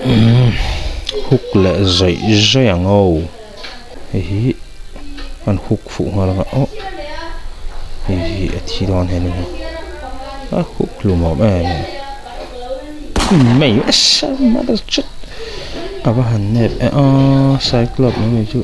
Umm hook leh zawih zawih ang aw hei hi an hook fuh nghal ang a aw hei hi a thi dawn hian in a hook hlum awm em em mai a va han nep e aw cyclops mai mai chu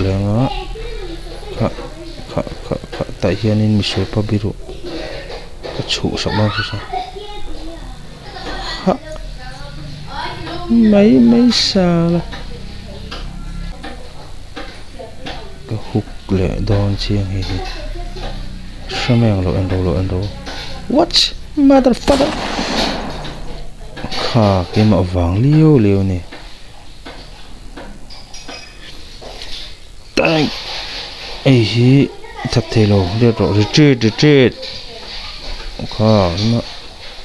leng a kha kha kha kha tah hianin misual pa biru ka chhuh sak dawn chu saw hah mai mai sala ka hook leh dawn chiang hei hi hre mai ang lo en ro lo en ro what mother father kha keimah vang liau liau a ni. Tank hei hi that thei lo let rawh retreat retreat kha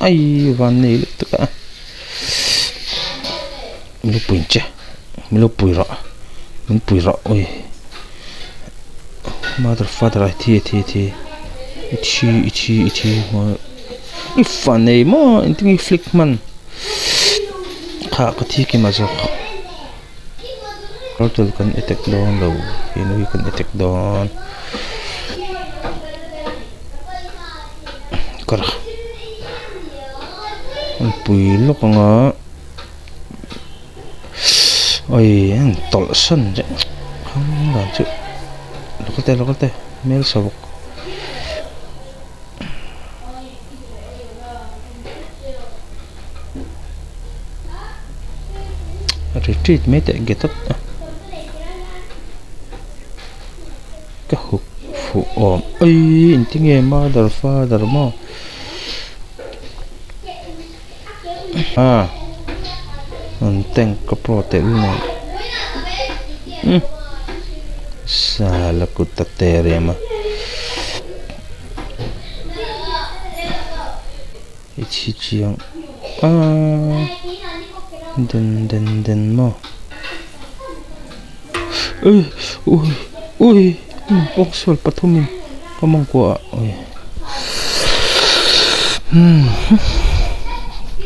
ai van nei lutuk a min lo pui che min lo pui rawh min pui rawh ui mother father a thi a thi a thi i thi i thi i thi i fa nei maw engtin nge i flick hman kha ka thi kim a zawk. Turtle kan attack dawn lo henu hi kan attack dawn kar an pui lawk ang a oi an tawlh san daih ang dan chu lo kal teh lo kal teh hmel chho bawk. Retreat mai teh get up a ka hup fuh awm aii engtinge mother father maw ah an tank ka pro teh lu nen umm sala kut a te rem a. I chhi chiang a den den den maw ui ui ui boxer pathum in ka mawngkua ah ui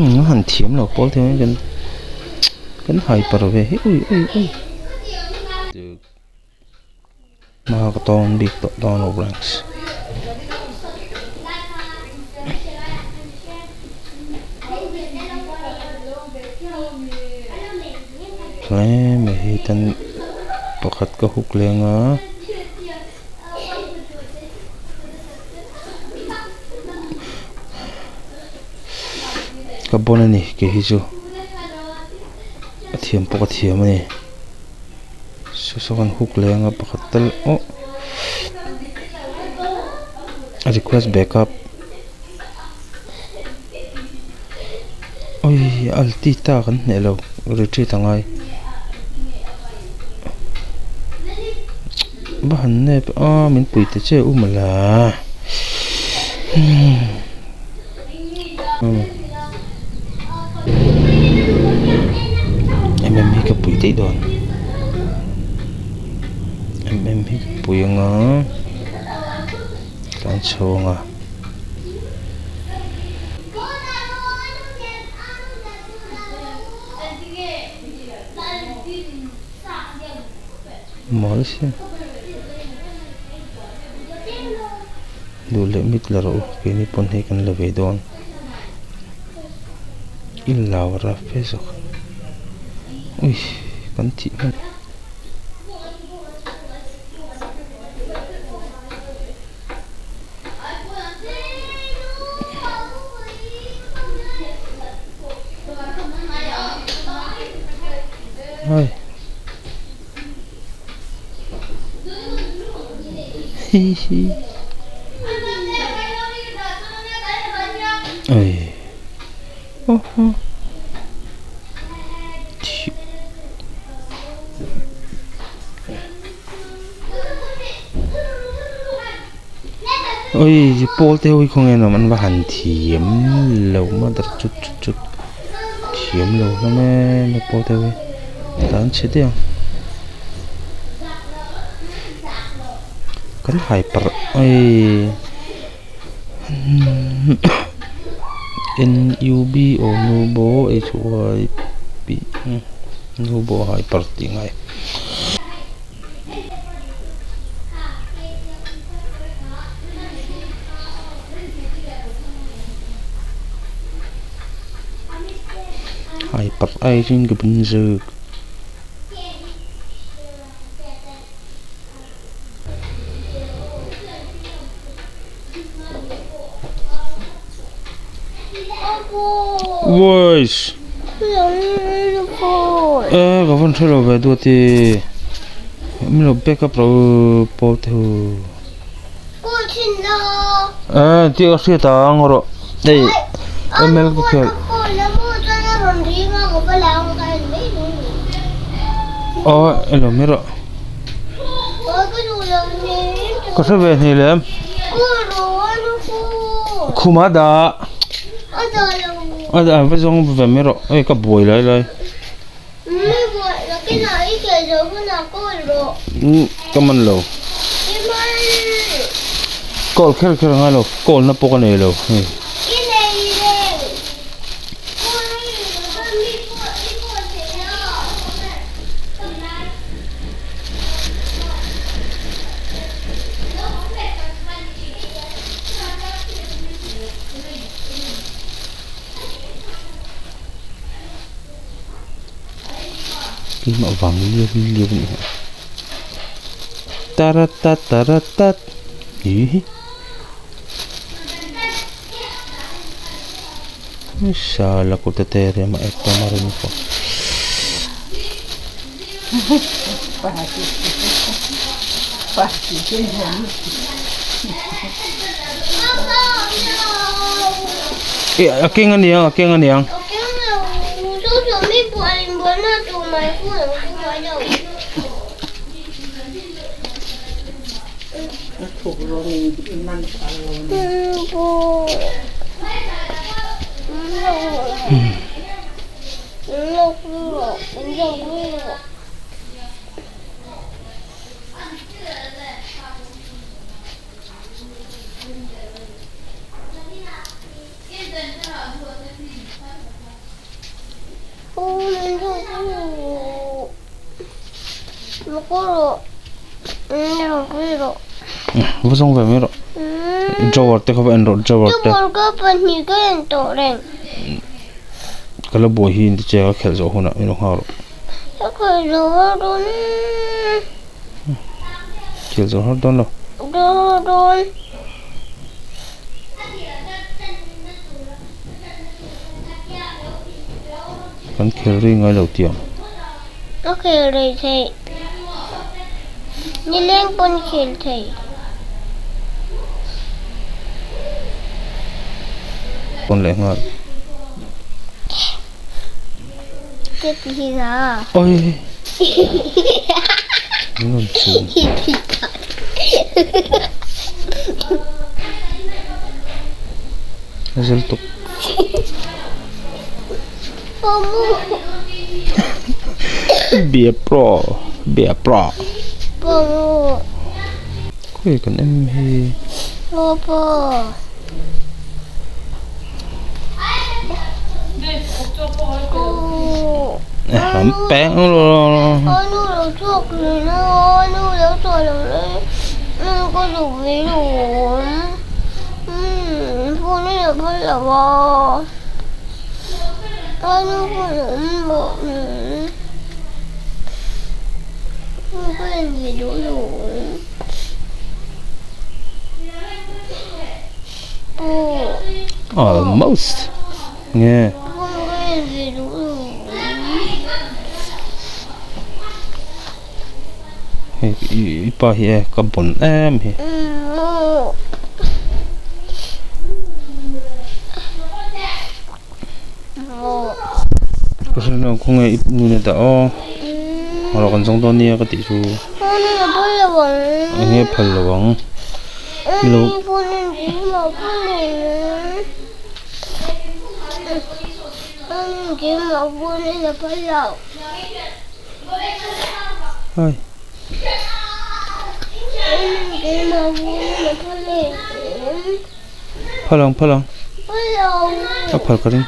umm a han thiam lo pawl thei ang kan kan hai par ve hi ui ui ui. Hma ka tawn bik tawh dawn lo ranks. Hle mai hi tan pakhat ka hook leng a. Ka bon a ni kei hi chu a thiam pawh ka thiam a ni. Saw saw kan hook leh anga pakhat tal oh a request backup oi alti ta kan hneh lo retreat a ngai va han nep a min pui ta che u mawla umm. Em em hi ka pui daih dawn em em hi ka pui anga tlan chho anga mawl sia duh leh mit la rawh u keini pawn hei kan la ve dawn. I lau rap fe zawk ui kan thih hman ai hi hi ui. Oi pawl te ho hi khawnge an awm an va han thiam lo mother chut chut chut thiam lo hlawm em pawl te ho hi tlan chhe daih ang kan hai parh oi. N U B O Nubo H Y P Nubo Hyper tih ngai. Hyper aiin ka bun zuk. Voice eh ka van hrelo ve duat i min lo back up ro pawl te hu eh tih ka hriat ang rawh hei ml ka khel aw elo mai rawh ka hre ve hni lem khuma dah a dah va zawng ve mai rawh hei ka buai lai lai ka man lo call kher kher a ngai lo call na pawh ka nei lo hei. Keimah vang liau liau a nih hi taratatatat ih. Sala kut a te rem a ek tam a rawn pawh. A keng a niang a keng a niang. Va zawng ve mai rawh drawer te kha va en rawh drawer te ka la buai hi in ti che a khelh zawh hunah min lo nghak rawh khelh zawh har dawn lo. Kan khel rei ngai lo tiang. Ka khel rei thei. Nileng pawn khel thei. Pawn leh nghal. Ke ti hi la. Oi. Min rawn chhum. A zel tuk. Bia pro bia pro. Khawi kan em hi. Lam peng lo. Almost nge hei i pa hi e ka bawn em hi. Ka hre lo khawnge i nu dah aw rawh kan zawng dawn nia ka tih chu enge phal lo ang lo hai phal ang phal ang. A phal ka ring.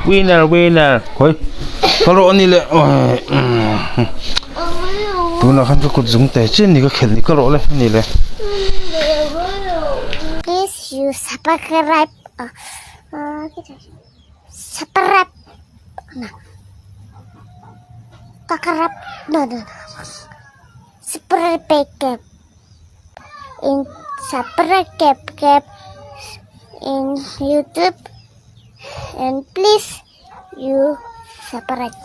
Winner winner khawi ka rawh ani le tunah khan ka kut zung te chin ni ka khelh ni ka rawh le ani le. Please you subscribe subscribe subscribe no no subscribe in subscribe in YouTube and please you subscribe.